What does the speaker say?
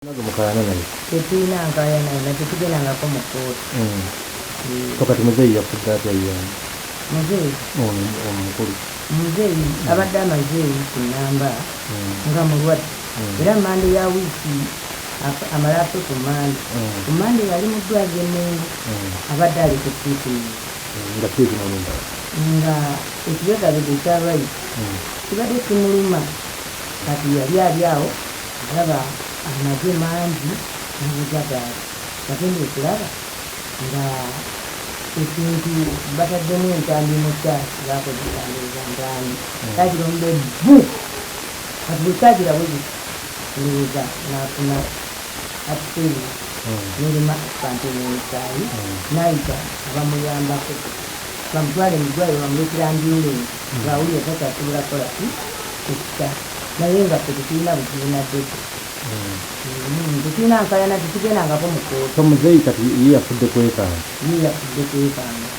Nago mukayana naye. Tetulina nkaayana yonna, tetugendangako mu kkooti. So kati muzeeyi yafudde atya ye ani? Muzeeyi? Ono omukulu. Muzeeyi abadde amaze wiiki nnamba nga mulwadde era Mmande ya wiiki amale afe ku Mmande. Ku Mmande yali mu ddwaliro e Mengo abadde ali ku treatment. Nga ki ekimuluma? Nga ekibegabega ekya right kibadde kimuluma kati yali ali awo Alaba amagye mangi nabuuza gaaki nagenda okulaba nga ekintu bataddemu entambi mu church bakozesa ndowooza ntambi kyagira omuliro bbu kati bwekyagira bwekiti ndowooza nafuna heart failure nerema okupampinga omusaayi nayita abamuyambako bamutwale mu ddwaliro bamuleetera ambulance nga awulira takyasobola kukola ki ekisa naye nga ffe tetulina buzibu na Bebe. Tetulina nkayana tetugendangako mu kkooti. So muzeeyi kati ye yafudde kwekanga? Ye yafudde kwekanga.